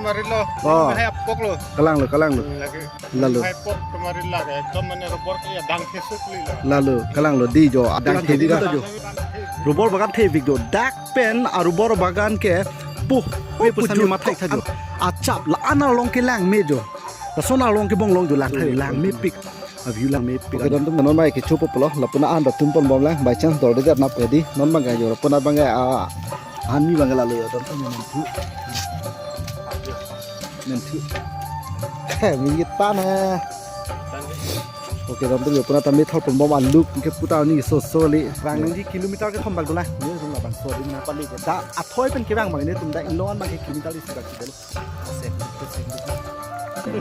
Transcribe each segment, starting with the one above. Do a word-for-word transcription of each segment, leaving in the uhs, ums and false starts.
Marilo. Oh. Hai apok lo. Kalang lo, kalang lo. Lagi. Lalo. Hai pok kemari lagi. Ekdom mane rubber ke ya dang kesuk li lo. Lalo, kalang lo di jo, adang Kalang thebi di ka. Dang thebi. Rubber bagan thebi jo. Dak pen a rubber bagan ke. Puh, me puh sami pujut mathai tha jo. Achap la an arlong kelang me jo. Lason arlong kebong long jo lang tha lang mepik. A view lang mepik. Oke, don atum non mai kecho po pulo. Lapu na an da tum pon bom lang. By chance dor de nap edi. Non bang jo. Lapu na bang a ani bang lalo ya don atum non thu. Nanti. Minggit tanah. Oke, don atum yo puna tame thor pon bom aluk ke puta ni so so li. Bang nangji kilometer kethom bak dola. Ni sung labang so din na pali ke. Da athoi pen kevang bang netum da inlongan bang ke kilometer isi bak kilo.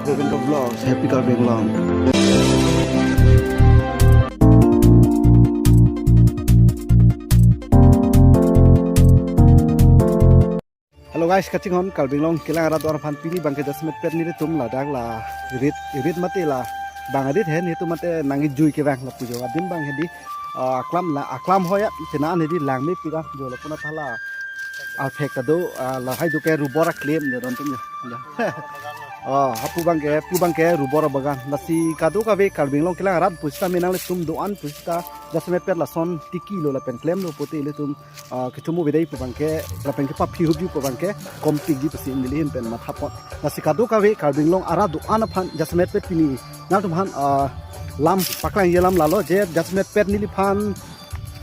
Govinda Vlogs, Happy Karbi Anglong. Hello guys, kachinghon Karbi Anglong kelang arat do-an aphan pini bang ke jasemet pet nelitum ladak la rit rit mate la bang arit he netum mate nangkejui kevang lapu jo adim bang hedi, ah, aklam la aklam hoya chena an hedi lang mepik an jo lapu na thala arphek kado, ah, lahai jo ke rubber aklem jo don atum jo. Jo. Oh, hapu bang ke, pu bang ke rubber bagan. Lasi kadokave Karbi Anglong kelang arat pusita me nanglitum do-an pusita jasemet pet lason tiki lo lapen klem lo pute ilitum ah, kechomo bidai pu bang ke, lapen kepaphi hubji pu bang ke, kompik ji pusi neli ahin pen matha pon. Lasi kadokave Karbi Anglong arat do-an aphan jasemet pet pini nangtum aphan, ah, lam paklang ye lam lalo je jasemet pet neliphan,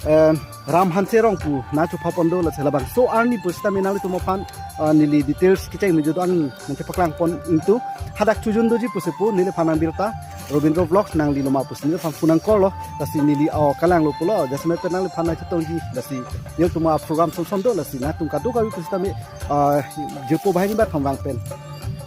eh, Ram Hanse Rongpu nangchepha pon do lasi labangso arni pusita me nanglitum aphan, ah, neli details kecheng me jo do-an nangchepaklang pon ingtu. Hadak chojun doji pusi pu neliphan nangbirta Robindro Vlogs nangli loma pusi neliphan phone nangcall lo. Lasi neli, oh, kalang lo pulo. Jasemet pet nangliphan nangchetongji. Lasi nelitum a program son son do lasi nangtum kadokave pusita me, ah, jirpo bahai ni bat phamvang pen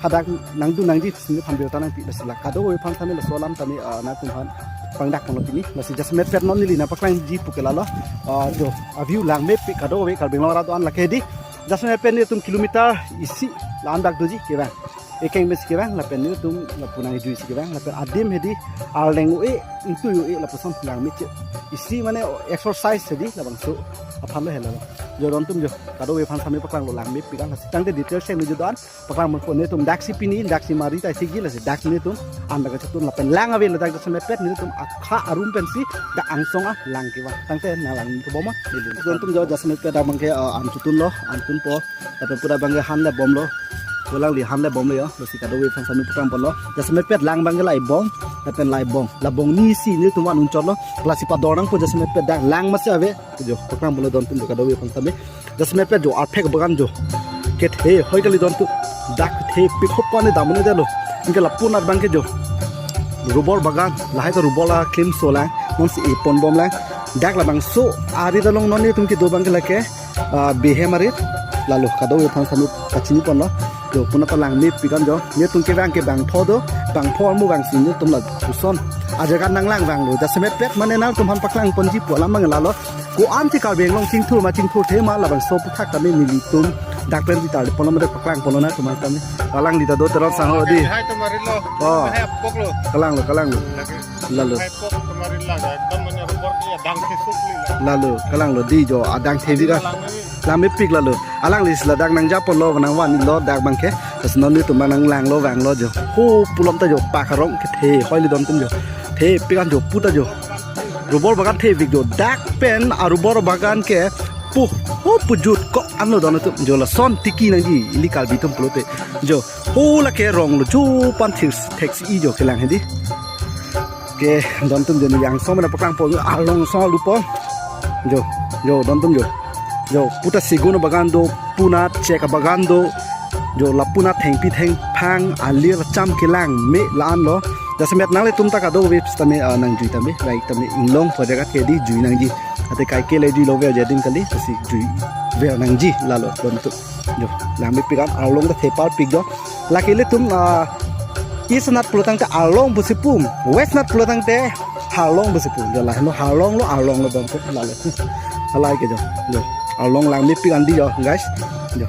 hadak nangdun nangji pusi neliphan birta nangpi lasi la kadokave aphan tame laso alam tame, ah, nangtum aphan pangdak pon lo pini. Lasi jasemet pet non neli nangpaklangji pu ke lalo. Ah, jo, a view lang mepik kadokave Karbi Anglong arat do-an lake di. Jasemet pet netum kilometer isi la-an dak doji kevang. Ekeng bes kevang lapen netum lapu nangjui si kevang lapen adim hedi arleng o-e ingtui o-e lapuson lang mepik. Isi mane exercise hedi labangso aphan lo hela lo. Jo don atum jo kadokave aphan sami paklang lo lang mepik an lasi tangte detail seng jo do-an paklang mo netum daksi pini daksi mari tai sigi lasi dak netum an dak chetun lapen lang ave ladak jasemet pet netum akha arum pensi dak angsong a lang kevang tangte nanglang keboma. Don atum jo jasemet pet dak bang ke, ah, an chetun lo an tun po. Lapen pura bang ke han le bom lo. Pulang li han le bom lo yo. Lasi kadokave aphan sami paklang pon lo. Jasemet pet lang bang ke lai bong. Lapen lai bong. La bong ni isi netum van unchot lo. Lasi pador nangpo jasemet pet dak lang masi ave. Jo paklang pon lo don atum jo kadokave aphan sami. Jasemet pet jo arphek bagan jo. Kethe hoi kali don atum. Dak kethe pik hop pon ne dam ne delo. Anke lapu nat bang ke jo. Rubber bagan. Lahai ta rubber la klim so lang. Nonsi e pon bom lang. Dak labangso arit along non netum kedo bang ke lake, ah, behem arit. Lalo kadokave aphan sami pachini pon lo. Jo puna ta lang mepik an jo. Netum kevang ke bangpho do. Bangpho amu bang si netum lapuson. Ajaga nanglang vang lo. Jasemet pet mane nangtum aphan paklang ponji pu alam bang lalo. Ko-an si Karbi Anglong chingthur ma chingthurthe ma labangso aputhak tame nelitum dak pen di tar pon lo mate paklang pon lo nangtum aphan tame. Alangli ta do Teron sang ho di. Hai to marilo. Oh. Hai apok lo. Kalang lo, kalang lo. Lagi. Lalo. Hai pok kemari lagi. Ekdom mane rubber ke ya dang kesuk li lo. Lalo, kalang lo di jo, adang thebi ka. Lang mepik. Lang mepik lalo. Alangli si ladak nangja pon lo nangvan lo dak bang ke. Terus non netum bang nanglang lo vang lo jo. Ho pulom ta jo pakarong kethe hoi li don atum jo. Thepik an jo puta jo. Rubber bagan thepik jo. Dak pen a rubber bagan ke puh ho pujut ko an lo don atum jo lason tiki nangji ili Karbi atum pulote. Jo ho lake rong lo jo pan thir theksi jo kelang hedi. Ke don atum jo ni yang so mana paklang pon arlong so lupo. Jo, jo don atum jo. Jo puta sigun bagan do, puna chek bagan do. Jo la puna thengpi thengphang alir cham kelang me la an lo. Jasemet nanglitum ta kadokave sitame, ah, nangjui tame, like tame inglong pu jagat ke di jui nangji. Ate kaike le jui lo ver jadin kali, lasi jui ver nangji lalo don atum. Jo, lang mepik an arlong ta thepar pik jo. Lake ilitum, ah, east nat pulo tangte arlong pusi pu, west nat pulo tangte harlong pusi pu. Jo lahai lo harlong lo arlong lo don atum lalo. Halai ke jo. Jo, arlong lang mepik an di jo, guys. Jo,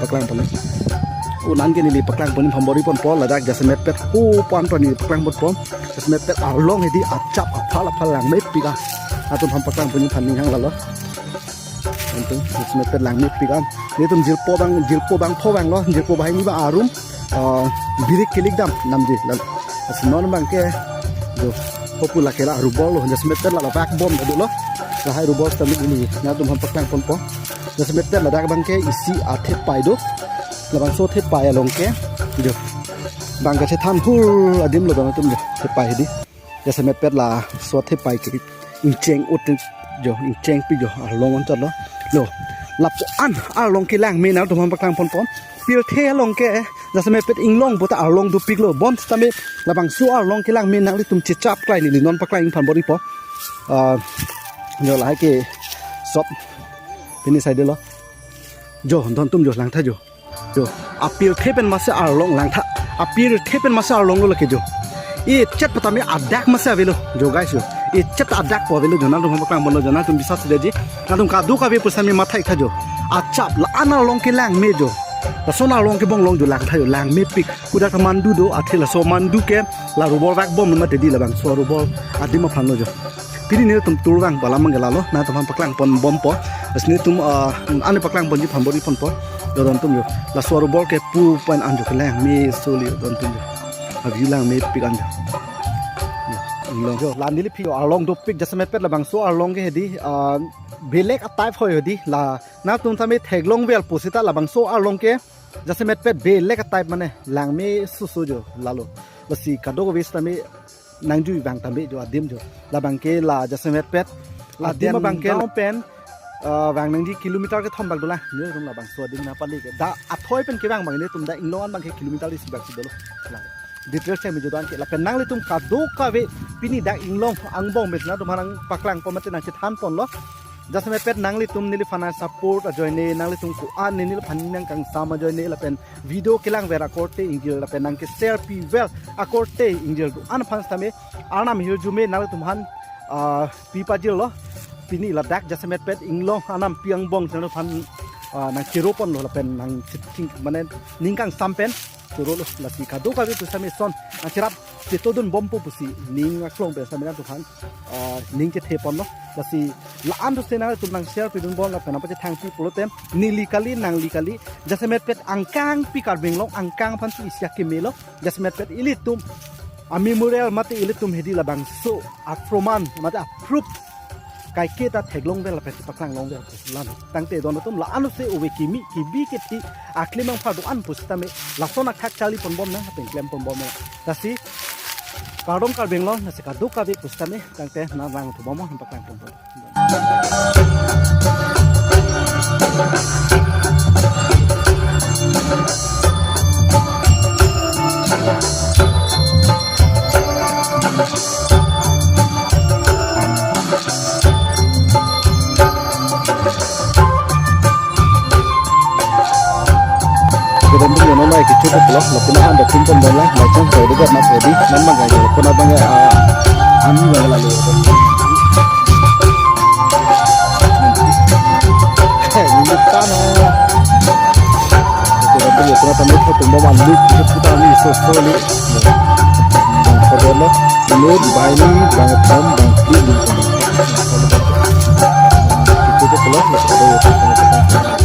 paklang pon. Unan ke neli paklang pon phambori pon po ladak jasemet pet ho pan pan neli paklang pon po. Jasemet pet arlong hedi achap aphal aphal lang mepik an. Atum aphan paklang pon phan ning hang lalo. Antum, jasemet pet langmepik an. Nelitum jirpo abang, jirpo abangpho abang lo, jirpo banghini abang arum, ah, birik kelik dam namji lalo. Lasi non abangke, jo, hopu lake la rubol lo, jasemet pet la la backbone ta dolo. Lahai rubol sitame ili, nangtumphan paklang ponpo. Jasemet pet ladak abangke isi athepai do. Labangso athepai along ke, jo, bang kachethan hur adim lo nangtum jo, thepai hedi. Jasemet pet laso athepai ke ingcheng ut jo, ingchengpik jo, arlong anchotlo. Lo, lapu-an arlong kelang me nangtumphan paklang ponpo. Pirthe along ke, jasemet pet inglong puta arlong dopiklo. Bonsitame labangso arlong kelang me nanglitum chechap klai neli non paklang ingphan bor-ipo. Ah, jo, lahai ke sop. Pini side lo. Jo, dontum jo, langtha jo. Jo, apirthe pen masi arlong langtha. Apirthe pen masi arlong lo lake jo. Echet petame adak masi avelo. Jo guys jo. Echet adakpo avelo jo. Nangtumphan paklang ponlo jo. Nangtum biswas si detji. Nangtum kadokave pusitame matha-iktha jo. Achap la-an arlong kelang me jo. Lason arlong kebong long jo, langtha jo. Langmepik. Kodak ta mandu do, athe laso mandu ke la rubol backbone mati di, labangso rubol adim aphan lo jo. Pini nelitum tour abang pu alam abangke lalo, nangtumphan paklang ponbompo. Lasi nelitum, ah, ani paklang ponji phan bor-i ponpo. Jo dontum jo. Laso rubol ke pu pen an jo, kelang meso li dontum jo. Avi langmepik an jo. Jo, inglong jo. La neli phi jo arlong dopik, jasemet pet labangso arlong ke hedi, ah, belek a-type hoi hedi. La nangtum tame theklongvel pusita labangso arlong ke jasemet pet belek a-type mane langmesoso jo lalo. Lasi kadokave sitame nangjui vang tame jo adim jo. Labangke la jasemet pet la adim adim abangke gaon pen, ah, vang nangji kilometer kethom bak dolang. Nelitum labangso adim nangpale ke. Dak athoi pen kevang abang nelitum dak inglong an abangke kilometer isi bak si dolo. La detail cheng me jo dan ke. Lapen nanglitum kadokave pini dak inglong angbong mes nangtumphan nangpaklang pon mate nangchethan ponlo. Jasemet pet nanglitum neliphan nang-support ajoine, nanglitum ko-an neliphan nangkangsam ajoine, lapen video kelangver akorte ingjir, lapen nangke-share piver akorte ingjir, do-an aphan sitame Arnam ahirjume nanglitumphan, ah, pi pajirlo. Pini ladak jasemet pet inglong anampi angbong nangtumphan, ah, nangchero ponlo lapen nangching mane ning kangsam pen chorolo. Lasi kadokave pusitame son nangcherap chetodun bompo pusi ning aklong pen sitame nangtumphan, ah, ning kethe ponlo. Lasi la-an dose nangtum nang-share pidun bom lapen nangpachethangpi pulote neli kali nangli kali, jasemet pet angkangpi Karbi Anglong angkang aphan si isi akeme lo. Jasemet pet ilitum a-memorial mate ilitum hedi labangso aproman mate a-proof kaike ta theklongver lapen si paklanglongver pusi lalo. Tangte don atum la-an dose ove kimi kibi kiti aklim angphar do-an pusitame lason athak charli ponbom nang lapen klem ponbom nang. Lasi kardom Karbi Anglong, lasi kadokave pusitame tangte nang rang thubom nang paklang ponbom. Kedam pun yono nai kecho ko pulo, lapen ahan da pin pon bola, macam ko de gat mas ready, nan magai ko na bang ya, ah, ami bang lalu. Ini tan. Kedam pun yono tamu ko tumbo malu, kita ni so so ni. Bang ko dolo, ini bai ni, bang pom, bang pin. Kecho ko pulo, lapen ahan da pin pon bola.